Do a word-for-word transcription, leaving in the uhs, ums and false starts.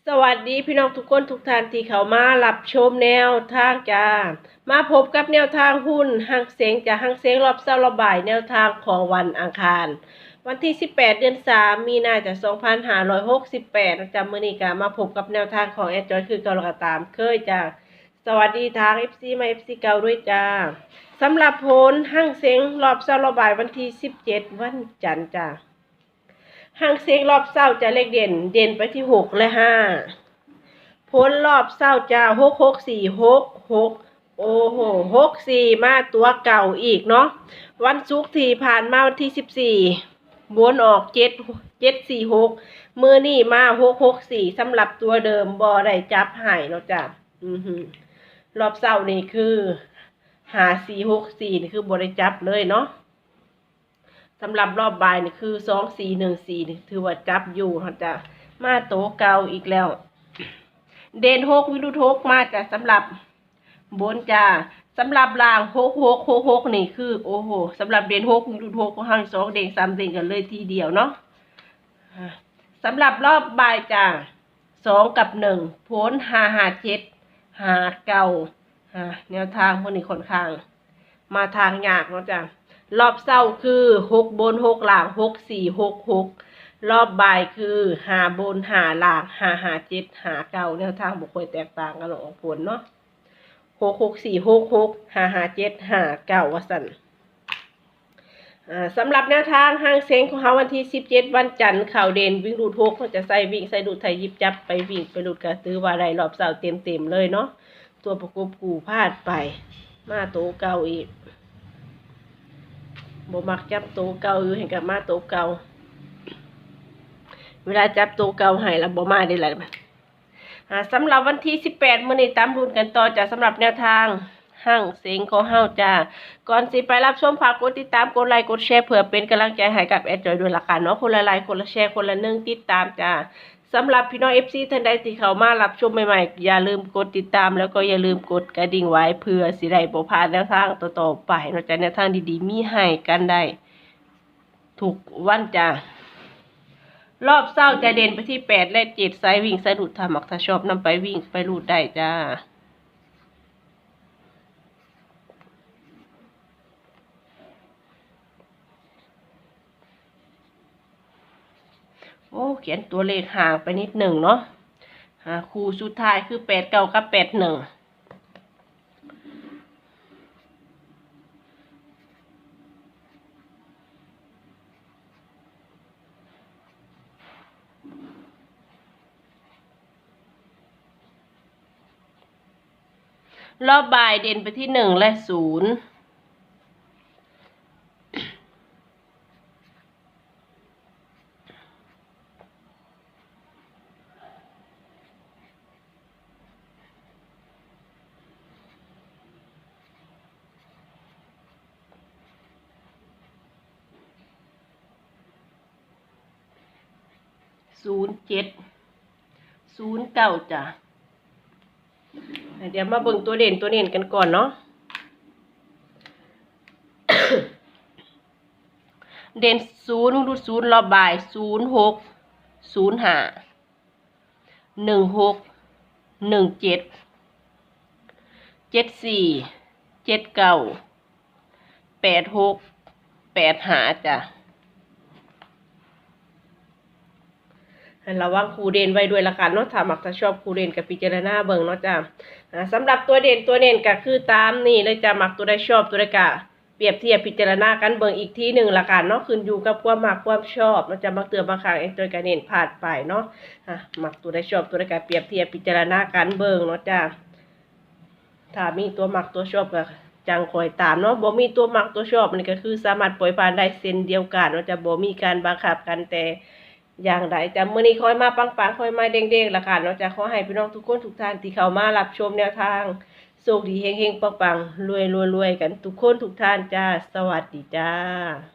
สวัสดีพี่น้องทุกคนทุกท่านที่เข้ามารับชมแนวทางจ้า มาพบกับแนวทางหุ้นฮังเซ็งจ้า ฮังเซ็งรอบเช้ารอบบ่าย แนวทางของวันอังคาร วันที่สิบแปด เดือนสาม มีนาจ้า สองพันห้าร้อยหกสิบแปดนะจ้า มื้อนี้ก็มาพบกับแนวทางของแอดจอยคือเก่าแล้วก็ตามเคยจ้า สวัสดีทาง เอฟซี ใหม่ เอฟซี เก่าด้วยจ้า สำหรับผลฮังเซ็งรอบเช้ารอบบ่ายวันที่สิบเจ็ด วันจันทร์จ้า ฮังเซ็งรอบเช้าจะเลขเด่น เด่นไปที่หกและห้า ผลรอบเช้าจะหกหกสี่ หกหก โอ้โห หกสี่ มาตัวเก่าอีกเนาะ วันศุกร์ที่ผ่านมาวันที่สิบสี่ บนออกเจ็ด เจ็ดสี่หก มื้อนี้มาหกหกสี่ สำหรับตัวเดิมบ่ได้จับให้เนาะจ้ะ อือหือ รอบเช้านี่คือ ห้าสี่หกสี่ นี่คือบ่ได้จับเลยเนาะ สำหรับรอบบ่ายนี่คือ สองสี่หนึ่งสี่ นี่ถือว่าจับอยู่เนาะจ้ะ มาโตเก่าอีกแล้ว เด่นหก วิ่งรูดหกมาจ้ะ สำหรับบนจ้ะ สำหรับล่าง หกหกหกหก นี่คือ โอ้โห สำหรับเด่นหก วิ่งรูดหกของเฮานี่ สองเด้งสามเด้งกันเลยทีเดียวเนาะ อ่า สำหรับรอบบ่ายจ้ะ สองกับหนึ่ง ผล ห้าห้าเจ็ด ห้าเก้า อ่า แนวทางพวกนี้ค่อนข้าง มาทางยากเนาะจ้ะ รอบเช้าคือ หกบน หกล่าง หกสี่หกหก รอบบ่ายคือ ห้าบน ห้าล่าง ห้าห้าเจ็ด ห้าเก้า แนวทางบ่ค่อยแตกต่างกันหรอก ออกผลเนาะ หกหกสี่หกหก ห้าห้าเจ็ด ห้าเก้า ว่าซั่น อ่า สำหรับแนวทางฮังเซ็งของเฮาวันที่สิบเจ็ด วันจันทร์ เข้าเด่นวิ่งรูดหก เฮาจะใส่วิ่งใส่รูด ไถหยิบจับไปวิ่งไปรูด ก็ถือว่าได้รอบเช้าเต็มๆเลยเนาะ ตัวประกบคู่พลาดไป มาโตเก่าอีก บ่มักจับโตเก่าอยู่ ให้กลับมาโตเก่า เวลาจับโตเก่าให้แล้วบ่มาได้ล่ะ อ่า สำหรับวันที่สิบแปด มื้อนี้ตามลุ้นกันต่อจ้ะ สำหรับแนวทางฮังเซ็งของเฮาจ้ะ ก่อนสิไปรับชม ฝากกดติดตาม กดไลค์ กดแชร์ เพื่อเป็นกำลังใจให้กับแอดจอยด้วยละกันเนาะ คนละไลค์ คนละแชร์ คนละหนึ่งติดตามจ้ะ สำหรับพี่น้อง เอฟซี ท่านใดที่เข้ามารับชมใหม่ๆ อย่าลืมกดติดตาม แล้วก็อย่าลืมกดกระดิ่งไว้ เพื่อสิได้บ่พลาดแนวทางต่อๆไปเนาะจ้ะ แนวทางดีๆ มีให้กันได้ทุกวันจ้ะ รอบเช้าจะเด่นไปที่แปดและเจ็ด สายวิ่งสายรูด ถ้ามักถ้าชอบนำไปวิ่งไปรูดได้จ้า โอ้ เขียนตัวเลขห่างไปนิดหนึ่งเนาะ อ่า คู่สุดท้ายคือ แปดเก้า กับ แปดหนึ่ง รอบบ่ายเด่นไปที่หนึ่งและศูนย์ ศูนย์เจ็ด ศูนย์เก้า จ้ะ เดี๋ยวมาเบิ่งตัวเด่นตัวเน้นกันก่อนเนาะ เด่นศูนย์ วงเล็บศูนย์ รอบบ่าย ศูนย์หก ศูนย์ห้า หนึ่งหก หนึ่งเจ็ด เจ็ดสี่ เจ็ดเก้า แปดหก แปดห้า จ้ะ ให้ระวังคู่เด่นไว้ด้วยละกันเนาะ ถ้ามักถ้าชอบคู่เด่นก็พิจารณาเบิ่งเนาะจ้ะ อ่า สำหรับตัวเด่นตัวเน้นก็คือตามนี้เลยจ้ะ มักตัวใดชอบตัวใดก็เปรียบเทียบพิจารณากันเบิ่งอีกทีหนึ่งละกันเนาะ ขึ้นอยู่กับความมักความชอบเนาะจ้ะ บางเทื่อบางครั้งแอดจอยก็เน้นพลาดไปเนาะ อ่ะ มักตัวใดชอบตัวใดก็เปรียบเทียบพิจารณากันเบิ่งเนาะจ้ะ ถ้ามีตัวมักตัวชอบก็จั่งค่อยตามเนาะ บ่มีตัวมักตัวชอบนี่ก็คือสามารถปล่อยผ่านได้เช่นเดียวกันเนาะจ้ะ บ่มีการบังคับกันแต่อย่างใดจ้ะ มื้อนี้ขอให้มาปังๆ ขอให้มาเด้งๆ ละกันเนาะจ้ะ ขอให้พี่น้องทุกคนทุกท่านที่เข้ามารับชมแนวทาง โชคดีเฮงๆ ปังๆ รวยๆ รวยๆ กันทุกคนทุกท่านจ้า สวัสดีจ้า